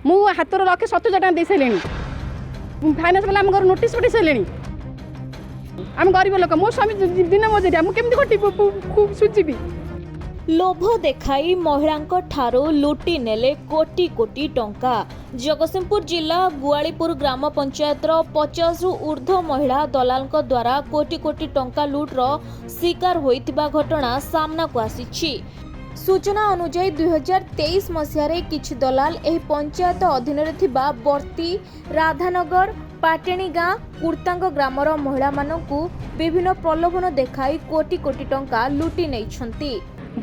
ମୁଁ ହାତରୁ 1,70,000 ଟଙ୍କା ଦେଇ ସାରିଲିଣି। ଫାଇନାନ୍ସ ବାଲା ଆମ ଘରୁ ନୋଟିସ୍ ପଠାଇ ସାରିଲେଣି। ଆମେ ଗରିବ ଲୋକ, ମୋ ସ୍ୱାମୀ ଦିନ ମଜୁରିଆ, ମୁଁ କେମିତି ଖଟିବି, ସୁଝିବି? ଲୋଭ ଦେଖାଇ ମହିଳାଙ୍କ ଠାରୁ ଲୁଟି ନେଲେ କୋଟି କୋଟି ଟଙ୍କା। ଜଗତସିଂହପୁର ଜିଲ୍ଲା ଗୁଆଳିପୁର ଗ୍ରାମ ପଞ୍ଚାୟତର 50ରୁ ଉର୍ଦ୍ଧ୍ୱ ମହିଳା ଦଲାଲଙ୍କ ଦ୍ୱାରା କୋଟି କୋଟି ଟଙ୍କା ଲୁଟ୍ର ଶିକାର ହୋଇଥିବା ଘଟଣା ସାମ୍ନାକୁ ଆସିଛି। ସୂଚନା ଅନୁଯାୟୀ, 2023 ମସିହାରେ କିଛି ଦଲାଲ ଏହି ପଞ୍ଚାୟତ ଅଧୀନରେ ଥିବା ବର୍ତ୍ତି, ରାଧାନଗର, ପାଟେଣୀ ଗାଁ, କୁର୍ତ୍ତାଙ୍ଗ ଗ୍ରାମର ମହିଳାମାନଙ୍କୁ ବିଭିନ୍ନ ପ୍ରଲୋଭନ ଦେଖାଇ କୋଟି କୋଟି ଟଙ୍କା ଲୁଟି ନେଇଛନ୍ତି।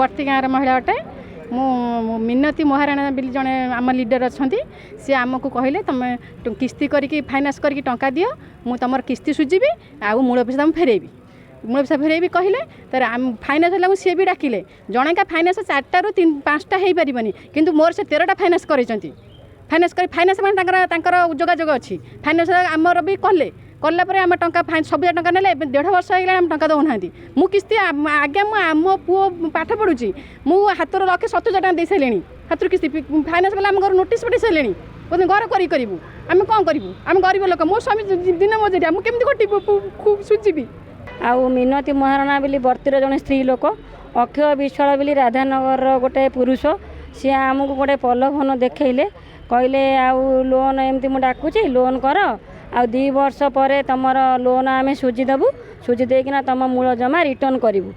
ବର୍ତ୍ତି ଗାଁର ମହିଳା ଅଟେ ମୁଁ। ମିନତୀ ମହାରାଣା ବୋଲି ଜଣେ ଆମ ଲିଡର ଅଛନ୍ତି। ସିଏ ଆମକୁ କହିଲେ, ତୁମେ କିସ୍ତି କରିକି ଫାଇନାନ୍ସ କରିକି ଟଙ୍କା ଦିଅ, ମୁଁ ତୁମର କିସ୍ତି ସୁଝିବି ଆଉ ମୂଳ ପଇସା ତୁମକୁ ଫେରେଇବି। ମୂଳ ପଇସା ଫେରେଇବି କହିଲେ। ତାର ଫାଇନାନ୍ସ ହେଲାକୁ ସିଏ ବି ଡାକିଲେ। ଜଣକା ଫାଇନାନ୍ସ ଚାରିଟାରୁ ତିନି ପାଞ୍ଚଟା ହେଇପାରିବନି, କିନ୍ତୁ ମୋର ସେ 13ଟା ଫାଇନାନ୍ସ କରିଛନ୍ତି। ଫାଇନାନ୍ସ କରି, ଫାଇନାନ୍ସ ମାନେ ତାଙ୍କର ତାଙ୍କର ଯୋଗାଯୋଗ ଅଛି। ଫାଇନାନ୍ସ ଆମର ବି କଲେ। କଲା ପରେ ଆମେ ଟଙ୍କା ସବୁ ଟଙ୍କା ନେଲେ। ଏବେ ଦେଢ଼ ବର୍ଷ ହେଇଗଲାଣି, ଆମେ ଟଙ୍କା ଦେଉନାହାନ୍ତି। ମୁଁ କିସ୍ତି ଆଜ୍ଞା, ମୁଁ ଆମ ପୁଅ ପାଠ ପଢ଼ୁଛି। ମୁଁ ହାତରୁ 1,70,000 ଟଙ୍କା ଦେଇ ସାରିଲିଣି ହାତରୁ କିସ୍ତି। ଫାଇନାନ୍ସ ବାଲା ଆମ ଘରୁ ନୋଟିସ୍ ପଠାଇ ସାରିଲେଣି। କହୁଛନ୍ତି, ଘର କରି କରିବୁ। ଆମେ କ'ଣ କରିବୁ? ଆମେ ଗରିବ ଲୋକ, ମୋ ସ୍ୱାମୀ ଦିନ ମଜୁରିଆ, ମୁଁ କେମିତି ଖଟିବି, ସୁଝିବି? ଆଉ ମିନତୀ ମହାରଣା ବୋଲି ବର୍ତ୍ତିର ଜଣେ ସ୍ତ୍ରୀ ଲୋକ, ଅକ୍ଷୟ ବିଶ୍ୱାଳ ବୋଲି ରାଧାନଗରର ଗୋଟେ ପୁରୁଷ, ସିଏ ଆମକୁ ଗୋଟେ ପ୍ରଲୋଭନ ଦେଖେଇଲେ। କହିଲେ, ଆଉ ଲୋନ୍ ଏମିତି ମୁଁ ଡାକୁଛି, ଲୋନ୍ କର ଆଉ 2 ବର୍ଷ ପରେ ତୁମର ଲୋନ୍ ଆମେ ସୁଝିଦେବୁ, ସୁଝି ଦେଇକିନା ତୁମ ମୂଳ ଜମା ରିଟର୍ଣ୍ଣ କରିବୁ।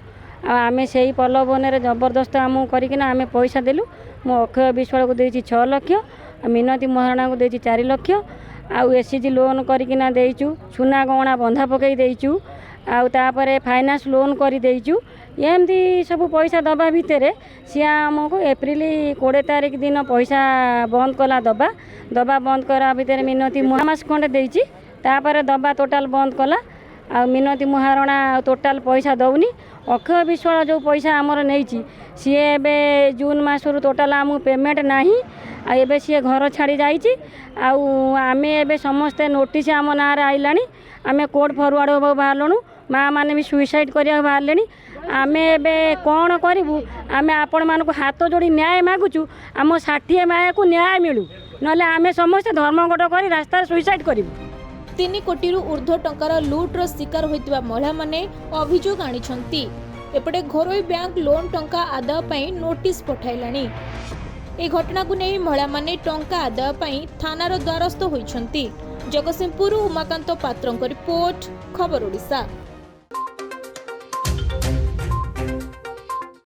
ଆଉ ଆମେ ସେଇ ପ୍ରଲୋଭନରେ ଜବରଦସ୍ତ ଆମକୁ କରିକିନା ଆମେ ପଇସା ଦେଲୁ। ମୁଁ ଅକ୍ଷୟ ବିଶ୍ୱାଳକୁ ଦେଇଛି 6 ଲକ୍ଷ ଆଉ ମିନତୀ ମହାରଣାକୁ ଦେଇଛି 4 ଲକ୍ଷ। ଆଉ ଏସଏଚଜି ଲୋନ୍ କରିକିନା ଦେଇଛୁ, ସୁନା ଗହଣା ବନ୍ଧା ପକାଇ ଦେଇଛୁ ଆଉ ତାପରେ ଫାଇନାନ୍ସ ଲୋନ୍ କରିଦେଇଛୁ। ଏମିତି ସବୁ ପଇସା ଦେବା ଭିତରେ ସିଏ ଆମକୁ ଏପ୍ରିଲ 20 ତାରିଖ ଦିନ ପଇସା ବନ୍ଦ କଲା ଦେବା। ଦେବା ବନ୍ଦ କରିବା ଭିତରେ ମିନତୀ ମାସ ଖଣ୍ଡେ ଦେଇଛି, ତାପରେ ଦେବା ଟୋଟାଲ୍ ବନ୍ଦ କଲା। ଆଉ ମିନତୀ ମହାରଣା ଆଉ ଟୋଟାଲ୍ ପଇସା ଦେଉନି। ଅକ୍ଷୟ ବିଶ୍ୱାଳ ଯେଉଁ ପଇସା ଆମର ନେଇଛି, ସିଏ ଏବେ ଜୁନ୍ ମାସରୁ ଟୋଟାଲ୍ ଆମକୁ ପେମେଣ୍ଟ ନାହିଁ। ଆଉ ଏବେ ସିଏ ଘର ଛାଡ଼ି ଯାଇଛି। ଆଉ ଆମେ ଏବେ ସମସ୍ତେ ନୋଟିସ୍ ଆମ ନାଁରେ ଆଇଲାଣି। ଆମେ କୋର୍ଟ ଫରୱାର୍ଡ଼ ହେବାକୁ ବାହାରିଲୁଣୁ। ମା' ମାନେ ବି ସୁଇସାଇଡ଼୍ କରିବାକୁ ବାହାରିଲେଣି। ଆମେ ଏବେ କ'ଣ କରିବୁ? ଆମେ ଆପଣମାନଙ୍କୁ ହାତ ଯୋଡ଼ି ନ୍ୟାୟ ମାଗୁଛୁ। ଆମ 60 ମାଆକୁ ନ୍ୟାୟ ମିଳୁ, ନହେଲେ ଆମେ ସମସ୍ତେ ଧର୍ମଘଟ କରି ରାସ୍ତାରେ ସୁଇସାଇଡ଼୍ କରିବୁ। 3 କୋଟିରୁ ଉର୍ଦ୍ଧ୍ୱ ଟଙ୍କାର ଲୁଟ୍ର ଶିକାର ହୋଇଥିବା ମହିଳାମାନେ ଅଭିଯୋଗ ଆଣିଛନ୍ତି। ଏପଟେ ଘରୋଇ ବ୍ୟାଙ୍କ ଲୋନ୍ ଟଙ୍କା ଆଦାୟ ପାଇଁ ନୋଟିସ୍ ପଠାଇଲାଣି। ଏହି ଘଟଣାକୁ ନେଇ ମହିଳାମାନେ ଟଙ୍କା ଆଦାୟ ପାଇଁ ଥାନାର ଦ୍ୱାରସ୍ଥ ହୋଇଛନ୍ତି। ଜଗତସିଂହପୁରରୁ ଉମାକାନ୍ତ ପାତ୍ରଙ୍କ ରିପୋର୍ଟ, ଖବର ଓଡ଼ିଶା।